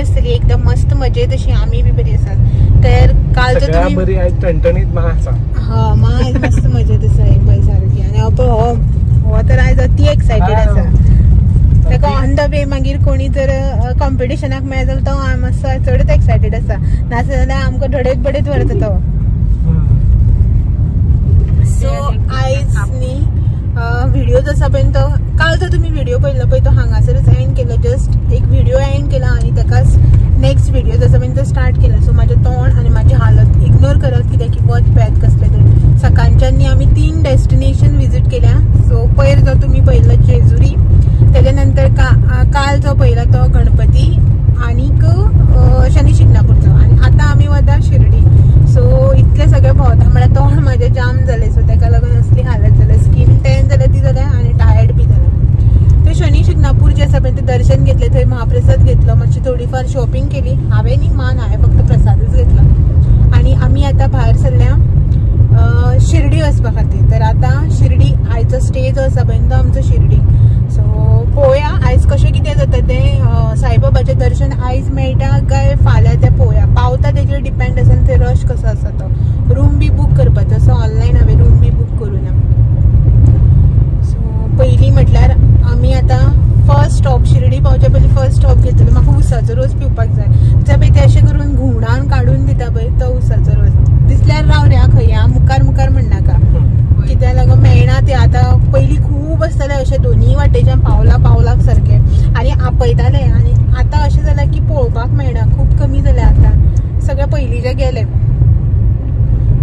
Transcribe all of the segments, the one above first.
आसतली एकदम मस्त मजेत अशी आमी बी बरी आसात. तर कालचो तुम्ही बरी आयज टणटणीत मा आसा. हा मा आयज मस्त मजेत आसा एक पळय सारकी. आनी हांव पळय हो हो तर आयज अति एक्सायटेड आसा. ताका ऑन the way मागीर कोणी जर कॉम्पिटिशनाक मेळत जाल्यार तो मातसो चडच एक्सायटेड आसा, नाजाल्यार आमकां धडयत बडयत व्हरता तो. सो आयज न्ही व्हिडिओ आसा पळय तो काल जो तुमी व्हिडिओ पळयलो पळय तो हांगासरच एंड केलो. जस्ट एक व्हिडिओ एंड केला आनी ताकाच नेक्स्ट व्हिडिओ आसा पळय तो स्टार्ट केला. सो म्हाजें तोंड आनी म्हाजी हालत इग्नोर करात कित्याक की वत पेत कसलें तें. सकाळच्यान न्ही आमी 3 डेस्टिनेशन विजीट केल्या. सो पयर जो तुमी पळयलो जेजुरी, तेच्या नंतर काल जो पळयला तो गणपती आनीक शनी शिंगणापूरचो, आनी आतां आमी वता शिर्डी. सो इतलें सगळें भोंवता म्हळ्यार तोंड म्हाजें जाम जालें. सो ताका लागून असली हालत जाल्या, स्कीन टॅन जाल्या ती जाल्या आनी टायर्ड बी जाल्या. ते शनी शिंगणापूर जे आसा पळय ते दर्शन घेतलें, थंय महाप्रसाद घेतलो, मातशी थोडीफार शॉपिंग केली. हांवें न्ही मान, हांवें फक्त प्रसादच घेतलो. आनी आमी आतां भायर सरल्या शिर्डी वचपा खातीर. तर आतां शिर्डी आयचो स्टे जो आसा पळय तो आमचो शिर्डी. सो पळोवया आयज कशें कितें जाता तें. साईबाबाचें दर्शन आयज मेळटा काय फाल्यां तें पळोवया. पावता तेजेर डिपेंड आसा आनी थंय रश कसो आसा तो. रूम बी बूक करपाचो आसा ऑनलायन, हांवें रूम बी बूक करूं ना. सो पयलीं म्हटल्यार आमी आतां फर्स्ट स्टॉप शिर्डी पावच्या पयलीं फर्स्ट स्टॉप घेतलो. म्हाका उसाचो रोस पिवपाक जाय. ते पळय ते अशें करून घुंवडावन काडून दिता पळय तो उसाचो रोस. दिसल्यार राव रे खंय आं, मुखार मुखार म्हणनाका, कित्याक लागून मेळना ते. आतां पयलीं खूब आसताले अशें दोनी वाटेच्यान पावला पावलाक सारके आनी आपयताले, आनी आतां अशें जालां की पळोवपाक मेळना, खूब कमी जालें आतां. सगळें पयलींचें गेलें.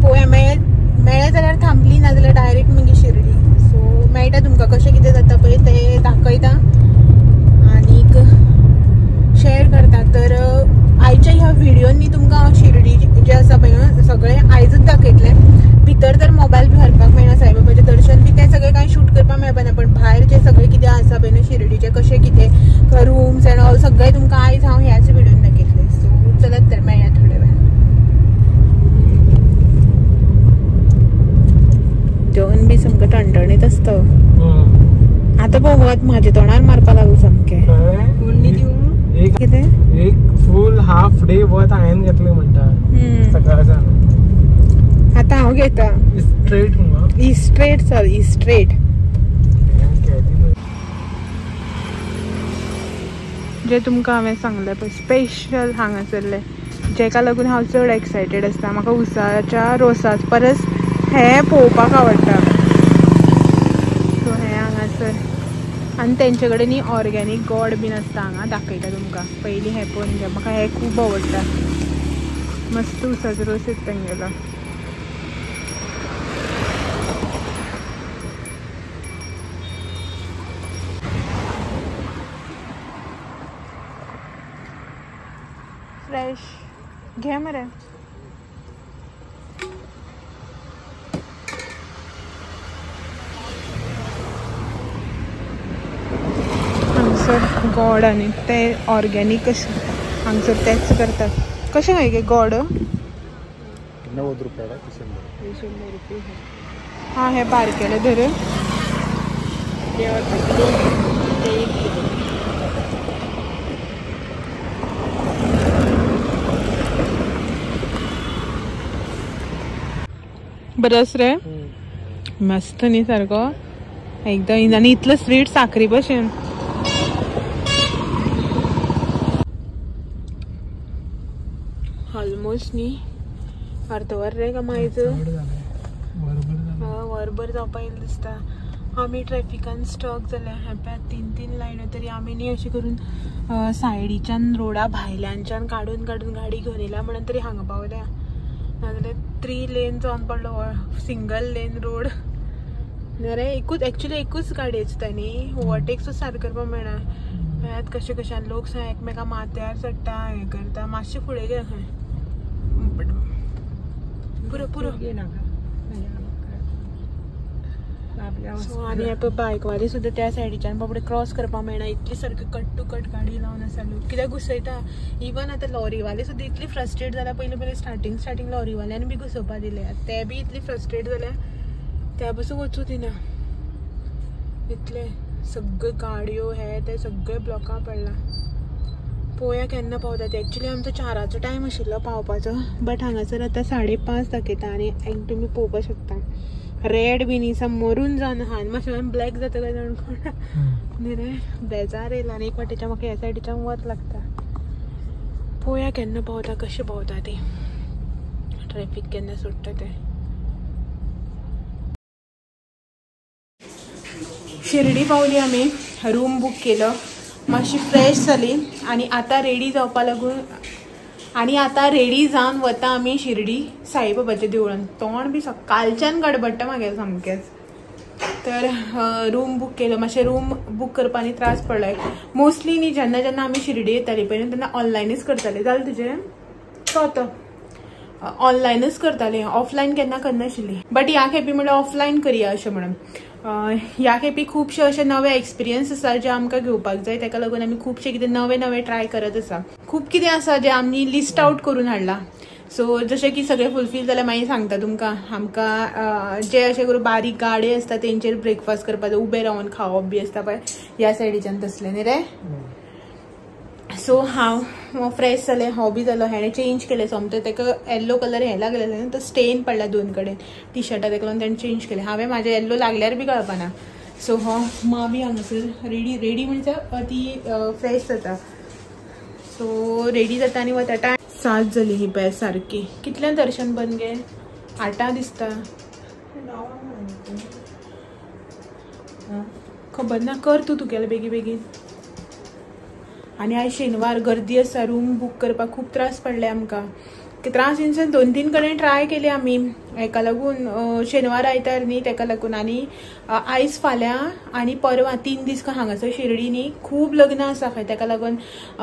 पळोवया मेळ्ळें जाल्यार थांबली, ना जाल्यार डायरेक्ट मागीर शिर्डी. सो मेळटा तुमकां कशें कितें जाता पळय तें दाखयता आनीक शेअर करता. तर आयच्या ह्या व्हिडियोन न्ही तुमकां हांव शिर्डी जें आसा पळय सगळें आयजूच दाखयतलें. भितर तर मोबायल बी व्हरपाक मेळना, साईबाबाचें दर्शन बी तें सगळें कांय शूट करपाक मेळपाना, पण भायर जें सगळें कितें आसा पळय न्हू शिर्डीचें कशें कितें रूम्स एंड ऑल सगळें तुमकां आयज हांव ह्याच व्हिडियोन दाखयतलें. सो चलत तर मेळया थोड्या वेळान. जेवण बी सामकें टणटणीत आसता. आतां पळय म्हाज्या तोंडार मारपाक लागलो सामकें. कितें एक फूल हाफ डे वत हांवें घेतलें म्हणटा सकाळच्यान. आतां हांव घेता स्ट्रेट स्ट्रेट चल स्ट्रेट. जे तुमकां हांवें सांगलें पळय स्पेशल हांगासरलें, जेका लागून हांव चड एक्सायटेड आसता. म्हाका उसाच्या रोसा परस हें पळोवपाक आवडटा. सो हें हांगासर आनी तेंचे कडेन न्ही ऑर्गेनीक गोड बीन आसता. हांगा दाखयता तुमकां. पयलीं हें पळोवन घे, म्हाका हें खूब आवडटा. मस्त उसाचो रोस येता तेंगेलो. फ्रेश घे मरे. हांगसर गोड आनी ते ऑर्गेनीक अशें हांगसर तेच करतात. कशें खंय गे गोड? 90 रुपया 100 रुपया. हां हें बारकेलें धर. बरं आस रे, मस्त न्ही सारको एकदम. आनी इतलो स्वीट साखरी भशेन. ऑलमोस्ट न्ही अर्दवर रे का मायज वरभर जावपा येयलें दिसता. आमी ट्रॅफिकान स्टक जाल्या. हें पळय 3-3 लायन्यो तरी आमी न्ही अशें करून सायडीच्यान रोडा भायल्यानच्यान काडून काडून गाडी घेवन येयल्या म्हणून तरी हांगा पावल्या. नाजाल्यार 3 लेन जावन पडलो, सिंगल लेन रोड. अरे एकूच एक्चुली एकूच गाडी आसता न्ही, ओवरटेक सुद्दां सारकें करपाक मेळना. मेळत कशें कशें लोक एकमेका माथ्यार चडटा, हें करता. मातशें फुडें घे खंय पुरो पुरो. सो आनी हे पळय बायकवाले सुद्दां त्या सायडीच्यान बाबडे क्रॉस करपाक मेळना, इतली सारकी कट टू कट गाडी लावन आसा लोक, कित्याक घुसयता. इवन आतां लॉरीवाले सुद्दां इतली फ्रस्ट्रेट जाल्या. पयलीं पयलीं स्टार्टींग स्टार्टींग लॉरीवाल्यांनी बी घुसोवपा दिले, ते बी इतली फ्रस्ट्रेट जाल्या त्या पसून वचूं दिना. इतले सगळे गाडयो हे ते सगळे ब्लॉकां पडला. पोवया केन्ना पावता ते. एक्चुली आमचो 4 टायम आशिल्लो पावपाचो, बट हांगासर आतां 5:30 दाखयता. आनी एक तुमी पळोवपाक शकता रेड बीन आसा, मरून जावन आहा आनी मातशें ब्लॅक जाता काय जाण कोण न्ही रे, बेजार येयला. आनी एक वाटेच्यान म्हाका ह्या सायडीच्यान वत लागता. पोवया केन्ना पावता, कशें पावता ती, ट्रॅफीक केन्ना सुट्टा तें. शिर्डी पावली आमी, रूम बूक केलो, मातशी फ्रेश जाली आनी आतां रेडी जावपा लागून आनी आतां रेडी जावन वता आमी शिर्डी साईबाबाच्या देवळान. तोंड बी सकाळच्यान गडबडटा म्हागे सामकेंच. तर रूम बूक केलो, मातशें रूम बूक करपा न्ही त्रास पडले. मोस्टली न्ही जेन्ना जेन्ना आमी शिर्डी येताली पळय न्ही तेन्ना ऑनलायनूच करताले. जालें तुजें तो ऑनलायनूच करताले, ऑफलायन केन्ना करनाशिल्ली. बट ह्या खेपी म्हणल्यार ऑफलायन करया अशें म्हणून. ह्या खेपी खुबशे अशे नवे एक्सपिरियन्स आसा जे आमकां घेवपाक जाय, ताका लागून आमी खुबशे कितें नवे नवे ट्राय करत आसा. खूब कितें आसा जें आमी लिस्ट आउट करून हाडलां. सो जशें की सगळें फुलफील जाल्यार मागीर सांगता तुमकां. आमकां जे अशें करून बारीक गाडे आसता तेंचेर ब्रेकफास्ट करपाक जाय, उबे रावन खावप बी आसता पळय ह्या सायडीच्यान तसलें न्ही रे. सो हांव फ्रेश जालें, हो बी जालो, हेणें चेंज केलें सोमतें. ताका येल्लो कलर हें लागलें न्हू, तो स्टेन पडला दोन कडेन टी शर्टाक, ताका लागून तेणें चेंज केलें. हांवें म्हाजें येल्लो लागल्यार बी कळपाना. सो हो माँ बी हांगासर रेडी रेडी म्हणजे ती फ्रेश जाता. सो रेडी जाता आनी वता. टायम 7 जाली ही पळय सारकी. कितल्यान दर्शन बंद गे? 8 दिसता, खबर ना. कर तूं तुगेलें बेगीन बेगीन. आनी आयज शेनवार, गर्दी आसा, रूम बूक करपाक खूब त्रास पडले आमकां. त्रास इन सेन्स 2-3 कडेन ट्राय केली आमी, हेका लागून शेनवार आयतार न्ही तेका लागून. आनी आयज फाल्यां आनी परवां 3 दीस हांगासर शिर्डी न्ही खूब लग्नां आसा खंय, तेका लागून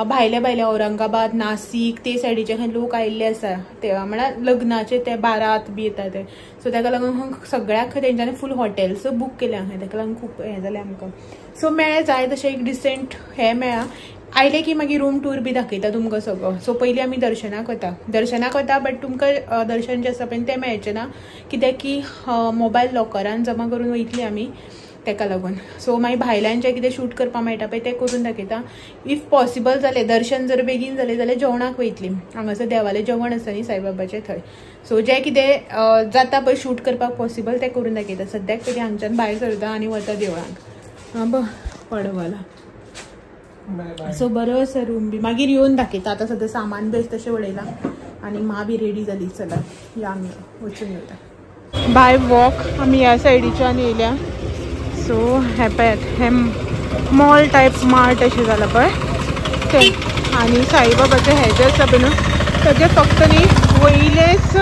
भायले भायले औरंगाबाद, नासीक ते सायडीचे खंय लोक आयिल्ले आसा ते, म्हळ्यार लग्नाचे ते बारात बी येता ते. सो तेका लागून सगळ्याक खंय तेंच्यांनी फूल हॉटेल्स बूक केल्या खंय, तेका लागून खूब हें जालें आमकां. सो मेळ्ळें जाय तशें एक डिसेंट हें मेळ्ळां. आयले की मागीर रूम टूर बी दाखयता तुमकां सगळो. सो पयलीं आमी दर्शनाक वता, दर्शनाक वता बट तुमकां दर्शन जें आसा पळय तें मेळचें ना, कित्याक की मोबायल लॉकरान जमा करून वयतली आमी तेका लागून. सो मागीर भायल्यान जें कितें शूट करपाक मेळटा पळय तें करून दाखयता. If possible जालें, दर्शन जर बेगीन जालें जाल्यार जेवणाक वयतली. हांगासर देवालें जेवण आसा न्ही साईबाबाचें थंय. सो जें कितें जाता पळय शूट करपाक पॉसिबल तें करून दाखयता. सद्याक पयलीं हांगच्यान भायर सरता आनी वता देवळाक. आं पडवला. सो बरो आसा रूम बी, मागीर येवन दाखयता. आतां सद्या सामान बी तशें उडयलां आनी माँ बी रेडी जाली. चला या आमी वचून येवया. बाय वॉक आमी ह्या सायडीच्यान येयल्या. सो हें पळयात, हें मॉल टायप मार्ट अशें जालां पळय तें. आनी साईबाबाचें हें जें आसा पळय न्हू तेजें फक्त न्ही वयलेंच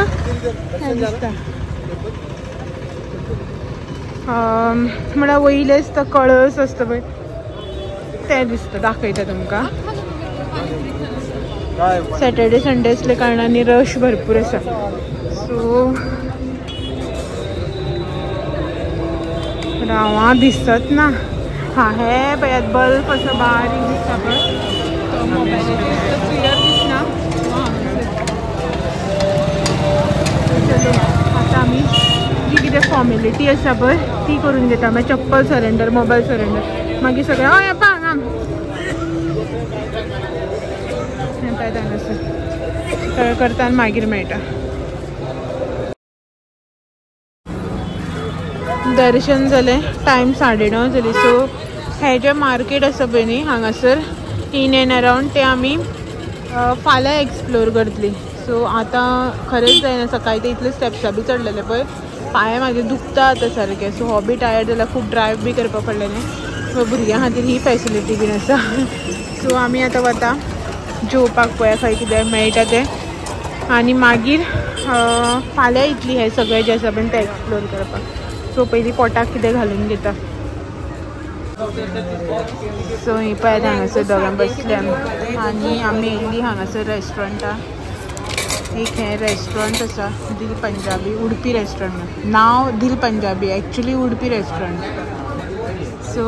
हें दिसता, म्हळ्यार वयलेंच तो कळस आसता पळय तें दिसता. दाखयता तुमकां. सॅटर्डे संडे आसले कारणान रश भरपूर आसा. सो रावा दिसत ना. हा हे पळयात बल्ब असो बारीक दिसता पळय, तो मोबायलाचेर क्लियर दिसना. चलो आतां आमी जी कितें फॉर्मेलिटी आसा पळय ती करून घेता. मागीर चप्पल सरेंडर, मोबायल सरेंडर, मागीर सगळें. हय पा हांगा हें पळयात हांगासर सगळें करता आनी मागीर मेळटा. दर्शन जालें, टायम 9:30 जाली. सो हें जें मार्केट आसा पळय न्ही हांगासर इन एंड अरावंड तें आमी फाल्यां एक्सप्लोर करतली. सो आतां खरेंच जायना, सकाळीं ते इतले स्टेप्सां बी चडलेले पळय, पांय म्हाजे दुखता आतां सारके. सो हो बी टायर्ड जाला, खूब ड्रायव बी करपाक पडलें न्ही. सो भुरग्यां खातीर ही फॅसिलिटी बीन आसा. सो आमी आतां वता जेवपाक, पळया खंय कितें मेळटा तें, आनी मागीर फाल्यां येतली हें सगळें जें आसा पळय तें एक्सप्लोर करपाक. सो पयलीं पोटाक कितें घालून घेता. सो ही पळयात हांगासर दोगां बसले आनी आमी येयली हांगासर रेस्टॉरंटाक. एक हें रेस्टॉरंट आसा दिल पंजाबी, उडपी रेस्टॉरंट नांव Dil Punjabi, actually Udupi restaurant. So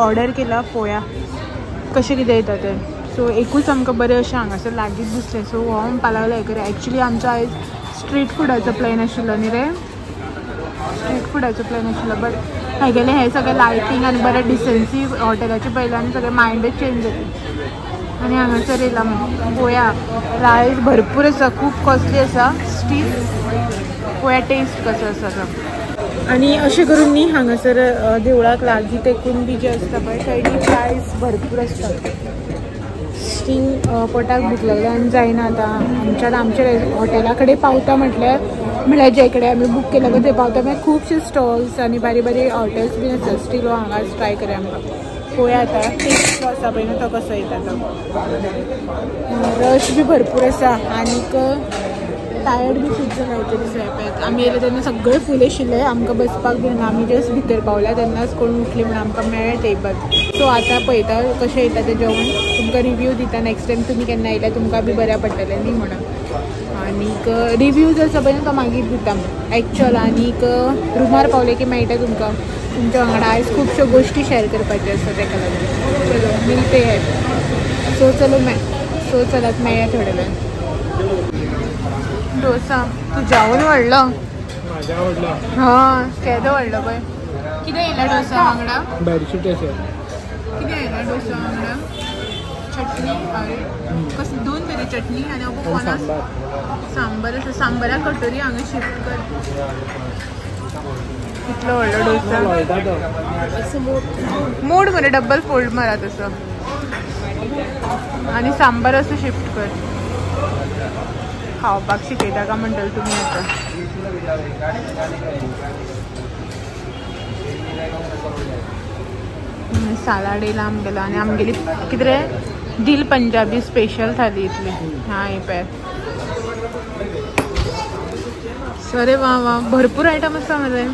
order केला, पळोवया कशें कितें येता तें. सो एकूच आमकां बरें अशें हांगासर लागींच दिसलें. सो हो म्हणपाक लागलो हें करूया. एक्चुली आमचो आयज स्ट्रीट फुडाचो प्लॅन आशिल्लो न्ही रे, स्ट्रीट फुडाचो प्लॅन आशिल्लो, बट हेगेलें हें सगळें लायटींग आनी बरें डिसन्सी हॉटेलाचें पळयलें आनी सगळें मायंडच चेंज जालें. आनी हांगासर येयला पळोवया प्रायस भरपूर आसा, खूब कॉस्टली आसा, स्टील पळोवया टेस्ट कसो आसा तो. आनी अशें करून न्ही हांगासर देवळाक लागीं तेकून बी जे आसता पळय सायडी प्रायस भरपूर आसता. स्टील पोटाक भूक लागल्या आनी जायना आतां आमच्यान आमच्या हॉटेला कडेन पावता म्हटल्यार जे कडेन आमी बूक केला पळय थंय पावता म्हळ्यार खुबशे स्टॉल्स आनी बारीक बारीक हॉटेल्स बीन आसा. स्टील हो हांगाच ट्राय करया आमकां, पळोवया आतां टेस्ट जो आसा पळय न्हू तो कसो येता तो. रश बी भरपूर आसा आनीक टायर्ड बी खूब जाला ते दिसा. आमी येयले तेन्ना सगळे फूल आशिल्ले, आमकां बसपाक बी ना, आमी जस्ट भितर पावल्या तेन्नाच कोण उठली म्हणून आमकां मेळ्ळें टेबल. सो आतां पळयता कशें येता तें जेवण, तुमकां रिव्यू दिता नेक्स्ट टायम तुमी केन्ना येयल्यार तुमकां बी बऱ्या पडटलें न्ही म्हणून. आनीक रिव्यू जो आसा पळय न्हू तो मागीर दिता एक्चुअल. आनीक रुमार पावले की मेळटा तुमकां, तुमच्या वांगडा आयज खुबश्यो गोश्टी शेअर करपाच्यो आसा तेका लागून. चलो मिलते हैं. सो चलो सो चलात मेळया थोड्या वेळान. डोसा तुज्याहून व्हडलो, हा केदो व्हडलो पळय. कितें येयला डोसा वांगडा? बेडशीट अशें कितें येयला डोसा वांगडा? चटणी, कसली दोन तरी चटणी आनी अबो कोणा सांबर आसा. सांबरा कटोरी हांगा शिफ्ट कर. इतलो व्हडलो डोसा मोड मरे, डबल फोल्ड मारा तसो आनी सांबर असो शिफ्ट कर. खावपाक शिकयता का म्हणटले तुमी आतां. सालाड येयला आमगेलो आनी आमगेली कितें रे दिल पंजाबी स्पेशल थाली इतली. हा ही पळय. अरे वा वा भरपूर आयटम आसा मरे.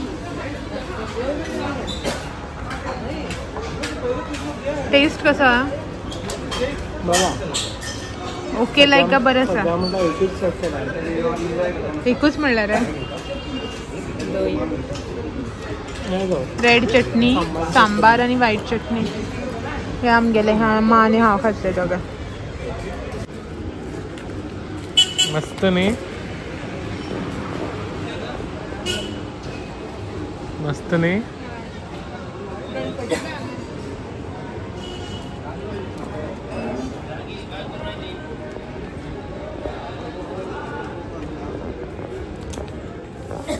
टेस्ट कसा? ओके लायक का बरें आसा? एकूच म्हणल्यार रेड चटणी, सांबार आनी व्हायट चटणी. हे आमगेले हा मा आनी हांव खातले दोगां. मस्त न्ही, मस्त न्ही.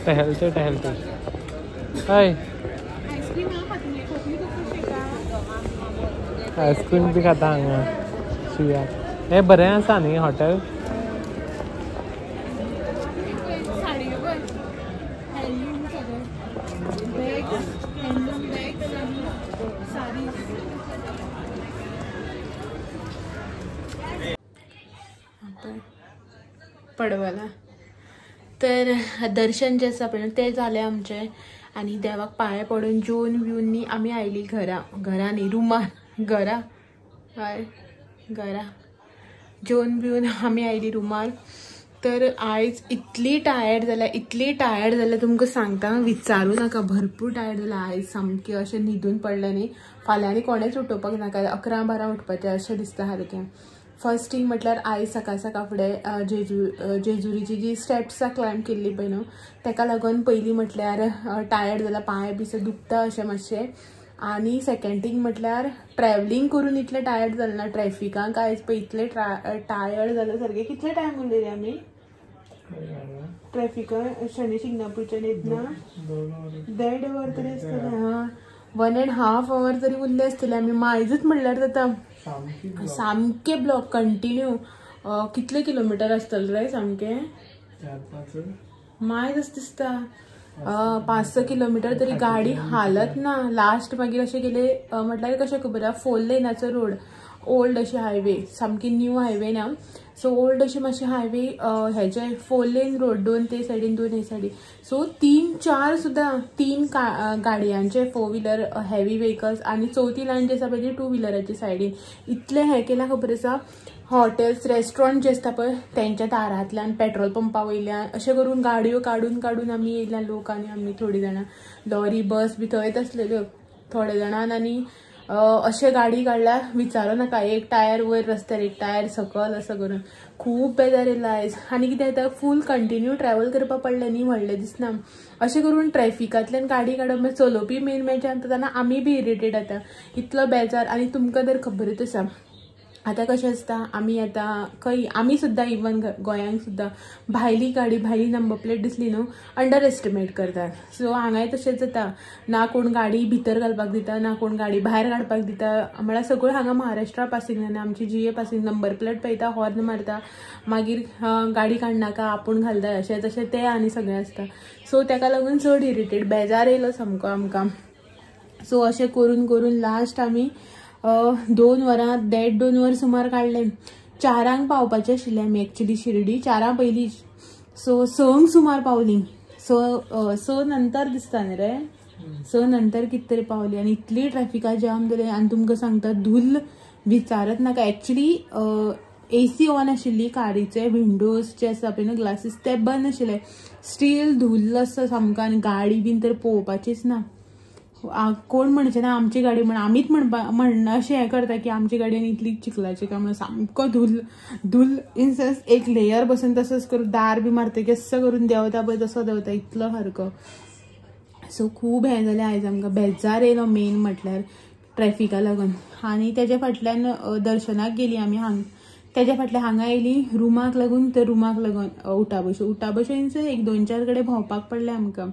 टहलते टहलते हाय आयस्क्रीम बी खाता हांगा शिया. हे बरें आसा न्ही हॉटेल. पडवला तर दर्शन जे आसा पळय तें जालें आमचें आनी देवाक पांय पडून जेवन बिवन न्ही आमी आयली घरा. घरा न्ही रुमार, घरा हय घरा जेवन बिवन आमी आयली रुमार. तर आयज इतली टायर्ड जाल्या, इतली टायर्ड जाल्या तुमकां सांगता विचारूं नाका. भरपूर टायर्ड जाल्या आयज, सामकें अशें न्हिदून पडलें न्ही. फाल्यां आनी कोणेंच उठोवपाक नाका, 11-12 उठपाचें अशें दिसता सारकें. फर्स्ट थिंग म्हटल्यार आयज सकाळ सकाळ फुडें जेजुरीची जी स्टेप्सां क्लायंब केल्ली पळय न्हू तेका लागून पयलीं म्हटल्यार टायर्ड जाला, पांय बी दुखता अशें मातशें. आनी सेकेंड थिंग म्हटल्यार ट्रॅवलिंग करून इतलें टायर्ड जालें ना, ट्रॅफिकांक आयज पळय इतलें टायर्ड जालें सारकें. कितले टायम उरले रे आमी ट्रॅफिकान शनी शिंगणापूरच्यान येतना? 1.5 वर तरी आसतलें. हां 1.5 our तरी उरले आसतले आमी. मायजूच म्हणल्यार जाता सामके ब्लॉक कंटिन्यू. कितले किलोमिटर आसतले रे सामके? मायज अशें दिसता 5-6 किलोमिटर तरी गाडी हालत ना. लास्ट मागीर अशें केलें म्हटल्यार कशें खबर आसा, 4 लेनाचो रोड, ओल्ड अशी हायवे, सामकी न्यू हायवे ना, सो ओल्ड अशी मातशी हायवे हेजे 4 लेन रोड, 2 ते सायडीन 2 हे सायडीन. सो 3-4 सुद्दां 3 गाडयांचे 4 व्हिलर हेवी व्हेकल्स आनी चवथी लायन जी आसा पळय ती 2 व्हिलराची सायडीन. इतलें हें केलां खबर आसा, हॉटेल्स रेस्टॉरंट जे आसता पळय तेंच्या दारांतल्यान, पेट्रोल पंपा वयल्यान अशें करून गाडयो काडून काडून आमी येयल्या लोक. आनी आमी थोडीं जाणां लॉरी बस बी थंयच आसलेल्यो थोडे जाणां. आनी अशें गाडी काडल्या विचारूं नाका, एक टायर वयर रस्त्यार, एक टायर सकल, असं करून खूब बेजार येयला आयज. आनी कितें जाता, फूल कंटिन्यू ट्रॅवल करपाक पडलें न्ही व्हडलें दिसना. अशें करून ट्रॅफिकांतल्यान गाडी काडप मागीर चलोवपी मेन मेळच्या जाता तेन्ना आमी बी इरिटेट जाता, इतलो बेजार. आनी तुमकां तर खबरूच आसा आतां कशें आसता आमी आतां खंय आमी सुद्दां इवन गोंयांक सुद्दां भायली गाडी भायली नंबर प्लेट दिसली न्हू अंडर एस्टिमेट करतात. सो हांगाय तशेंच जाता, ना कोण गाडी भितर घालपाक दिता ना कोण गाडी भायर काडपाक दिता. म्हळ्यार सगळ्यो हांगा महाराष्ट्रा पासिंग आनी आमची जीए पासिंग नंबर प्लेट पळयता हॉर्न मारता मागीर गाडी काडनाका आपूण घालता अशें तशें तें आनी सगळें आसता. सो तेका लागून चड इरिटेट बेजार येयलो सामको आमकां. सो अशें करून करून लास्ट आमी 2 वरां 1.5-2 वर सुमार काडलें. 4 पावपाचें आशिल्लें आमी एक्चुली शिर्डी 4 पयलीं. सो 6 सुमार पावलीं. 6 नंतर दिसता न्ही रे, 6 नंतर कितें तरी पावली आनी इतली ट्रॅफिका जाम जालें. आनी तुमकां सांगता धुल्ल विचारत नाका. एक्चुली एसी ऑन आशिल्ली कारीचे, विंडोज जे आसा पळय न्हू ग्लासीस ते बंद आशिल्ले, स्टील धुल्ल आसता सामको आनी गाडी बीन तर पळोवपाचीच ना. कोण म्हणचे ना आमची गाडी म्हण आमीच म्हणणं अशें हें करता की आमची गाडी आनी इतली चिखलाची काय म्हणून सामको धुल्ल धुल्ल इन सेन्स एक लेयर बसून तसोच करून दार बी मारतकीर असो करून देंवता पळय तसो देंवता इतलो सारको. सो खूब हें जालें आयज आमकां बेजार येयलो मेन म्हटल्यार ट्रॅफिका लागून. आनी तेज्या फाटल्यान दर्शनाक गेली आमी हांग तेज्या फाटल्यान हांगा येयली रुमाक लागून, तर रुमाक लागून उठाबशो उठाबशो इन सेन्स एक 2-4 कडेन भोंवपाक पडलें आमकां.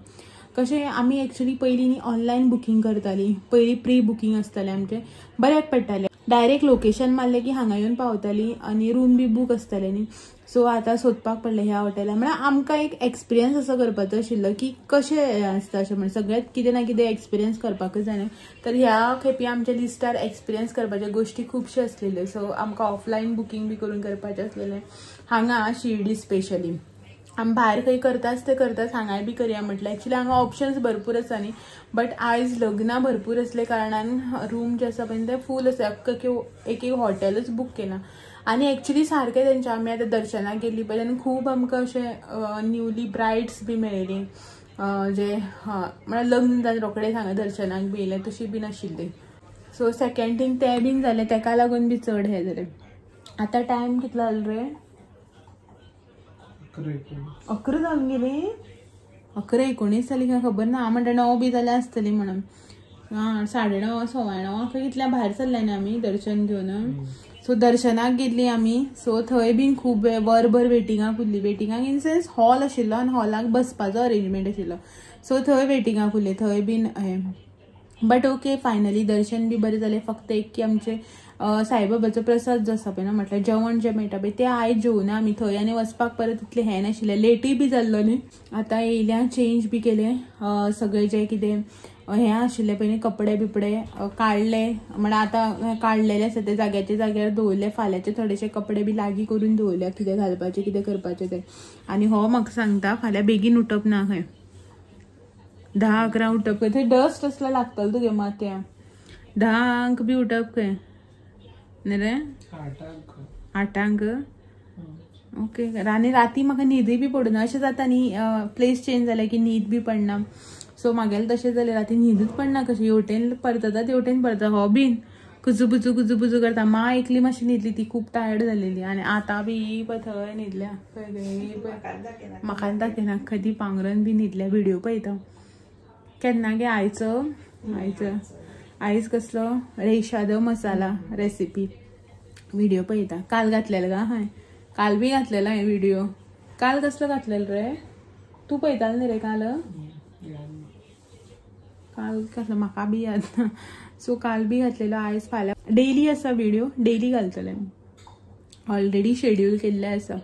कशें आमी एक्चुली पयलीं न्ही ऑनलायन बुकींग करतालीं, पयलीं प्री बुकींग आसतालें आमचें, बऱ्याक पडटालें. डायरेक्ट लोकेशन मारलें की हांगा येवन पावतालीं आनी रूम बी बूक आसतालें न्ही. सो आतां सोदपाक पडलें ह्या हॉटेलान. म्हळ्यार आमकां एक एक्सपिरियन्स असो करपाचो आशिल्लो की कशें आसता अशें म्हण सगळ्यांत कितें ना कितें एक्सपिरियन्स करपाकूच जाय न्हू. तर ह्या खेपे आमच्या लिस्टार एक्सपिरियन्स करपाच्यो गोश्टी खुबश्यो आसलेल्यो. सो आमकां ऑफलायन बुकींग बी करून करपाचें आसलेलें हांगा शिर्डी स्पेशली. आमी भायर खंय करताच ते करताच हांगाय बी करया म्हटलें. एक्चुली हांगा ऑप्शन्स भरपूर आसा न्ही, बट आयज लग्नां भरपूर आसले कारणान रूम जे आसा पळय ते फूल आसा, एक एक हॉटेलूच बूक केलां. आनी एक्चुली सारकें तेंच्या आमी आतां दर्शनाक गेल्ली पळय तेन्ना खूब आमकां अशें न्यूली ब्रायड्स बी मेळ्ळी जे म्हळ्यार लग्न जावन रोखडेच हांगा दर्शनाक बी येयले तशी बी नाशिल्ली. सो सेकेंड थींग तें बीन जालें, तेका लागून बी चड हें जालें. आतां टायम कितलो जालो रे? 11 जावन गेली, 11:19 जाली काय खबर ना. हांव म्हणटा 9 बी जाल्या आसतली म्हणून. आं 9:30 9:15 कितल्या भायर सरले न्ही आमी दर्शन घेवन. सो दर्शनाक गेल्ली आमी. सो थंय बीन खूब वरभर वेटिंगाक उरली. वेटिंगाक इन सेन्स हॉल आशिल्लो आनी हॉलाक बसपाचो अरेंजमेंट आशिल्लो. सो थंय वेटिंगाक उरली थंय बीन हें. बट ओके फायनली दर्शन बी बरें जालें. फक्त एक की आमचें साईबाबाचो प्रसाद जो आसा पळय न्हू म्हटल्यार जेवण जें मेळटा पळय तें आयज जेवना आमी थंय आनी वचपाक परत इतलें हें नाशिल्लें, लेटूय बी जाल्लो न्ही. आतां येयल्या चेंज बी केलें सगळें जें कितें हें आशिल्लें पळय न्ही कपडे बिपडे काडले, म्हळ्यार आतां काडलेले आसा ते जाग्याच्या जाग्यार दवरले. फाल्यांचे थोडेशे कपडे बी लागीं करून दवरल्या कितें घालपाचें कितें करपाचें तें. आनी हो म्हाका सांगता फाल्यां बेगीन उठप ना खंय, 10-11 उठप खंय, थंय डस्ट असलो लागतलो तुगे माथ्या. 10 बी उठप खंय न्ही रे, 8 ओके. आनी राती म्हाका न्हीदय बी पडना अशें जाता न्ही, प्लेस चेंज जाल्या की न्हीद बी पडना. सो म्हागेलें तशें जालें राती न्हीदूच पडना कशें, हेवटेन परतता तेवटेन परतता. हो बीन कुजू कुजू बुजू करता. माँ एकली मातशी न्हिदली, ती खूब टायर्ड जालेली. आनी आतां बी पळय थंय न्हिदल्या, पळय पळय म्हाका दाखयना खंय ती पांगरून बी न्हिदल्या. व्हिडियो पळयता केन्ना गे आयचो आयचो आयज कसलो रेशादो मसाला रेसिपी व्हिडिओ पळयता. काल घातलेलो गा हांवें, काल बी घातलेलो हांवें व्हिडिओ. काल कसलो घातलेलो रे तूं पळयतालो न्ही रे काल? काल कसलो म्हाका बी याद ना. सो काल बी घातलेलो, आयज फाल्यां डेली आसा व्हिडिओ, डेली घालतले. ऑलरेडी शेड्यूल केल्ले आसा.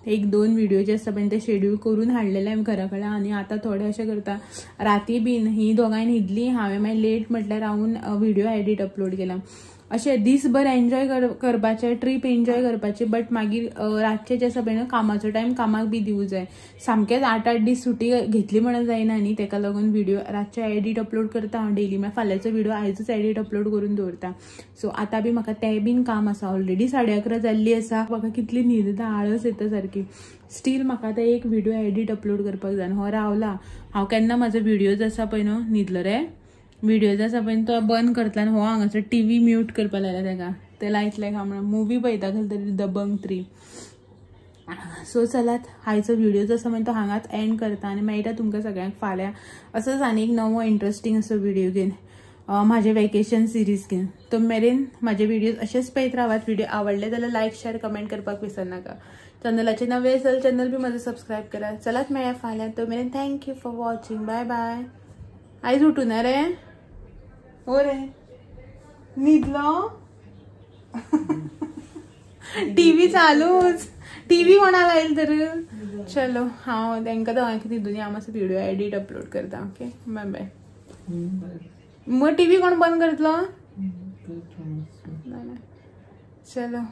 1-2 व्हिडिओ जे आसता पळय ते शेड्यूल करून हाडलेले आमी घरा कडेन. आनी आतां थोडे अशें करता राती बीन ही दोगांय न्हिदली, हांवें मागीर लेट म्हटल्यार रावन व्हिडिओ एडिट अपलोड केला. अशें दीसभर एन्जॉय करपाचें, ट्रीप एन्जॉय करपाची, बट मागीर रातचें जें आसा पळय न्हू कामाचो टायम कामाक बी दिवं जाय. सामकेंच 8-8 दीस सुटी घेतली म्हणून जायना न्ही, तेका लागून व्हिडिओ रातचे एडिट अपलोड करता हांव डेली. म्हळ्यार फाल्यांचो व्हिडिओ आयजूच एडिट अपलोड करून दवरता. सो आतां बी म्हाका तें बीन काम आसा. ऑलरेडी 11:30 जाल्ली आसा, म्हाका कितली न्हीद येता, आळस येता सारकी. स्टील म्हाका आतां एक व्हिडिओ एडिट अपलोड करपाक जाय. हो रावला हांव केन्ना म्हाजो व्हिडियोज आसा पळय न्हू न्हिदलो रे व्हिडियोज आसा पळय तो बंद करतलो आनी हो हांगासर टीव्ही म्यूट करपाक लायला तेका, ते लायतले काय म्हणून मुवी पळयता कसलो तरी दबंग 3. सो चलात आयचो व्हिडिओ जो आसा मागीर तो हांगाच एंड करता आनी मेळटा तुमकां सगळ्यांक फाल्यां असोच आनी एक नवो इंट्रस्टींग असो व्हिडिओ घेवन. म्हाजे वेकेशन सिरीज घेवन. तो मेरेन म्हाजे व्हिडियोज अशेच पळयत रावात. व्हिडिओ आवडले जाल्यार लायक शेअर कमेंट करपाक विसरनाका. चॅनलाचे नवे असेल चॅनल बी म्हजो सबस्क्रायब करा. चलात मेळया फाल्यां. तो मेरेन thank you for watching. Bye bye. आयज उठू ना रे? हो रे न्हिदलो? टीव्ही चालूच. टीव्ही कोणा लायल तर? चलो हांव तांकां दोगांक न्हिदून हांव मातसो व्हिडिओ एडिट अपलोड करता. Okay bye bye. मग टीव्ही कोण बंद करतलो? चलो.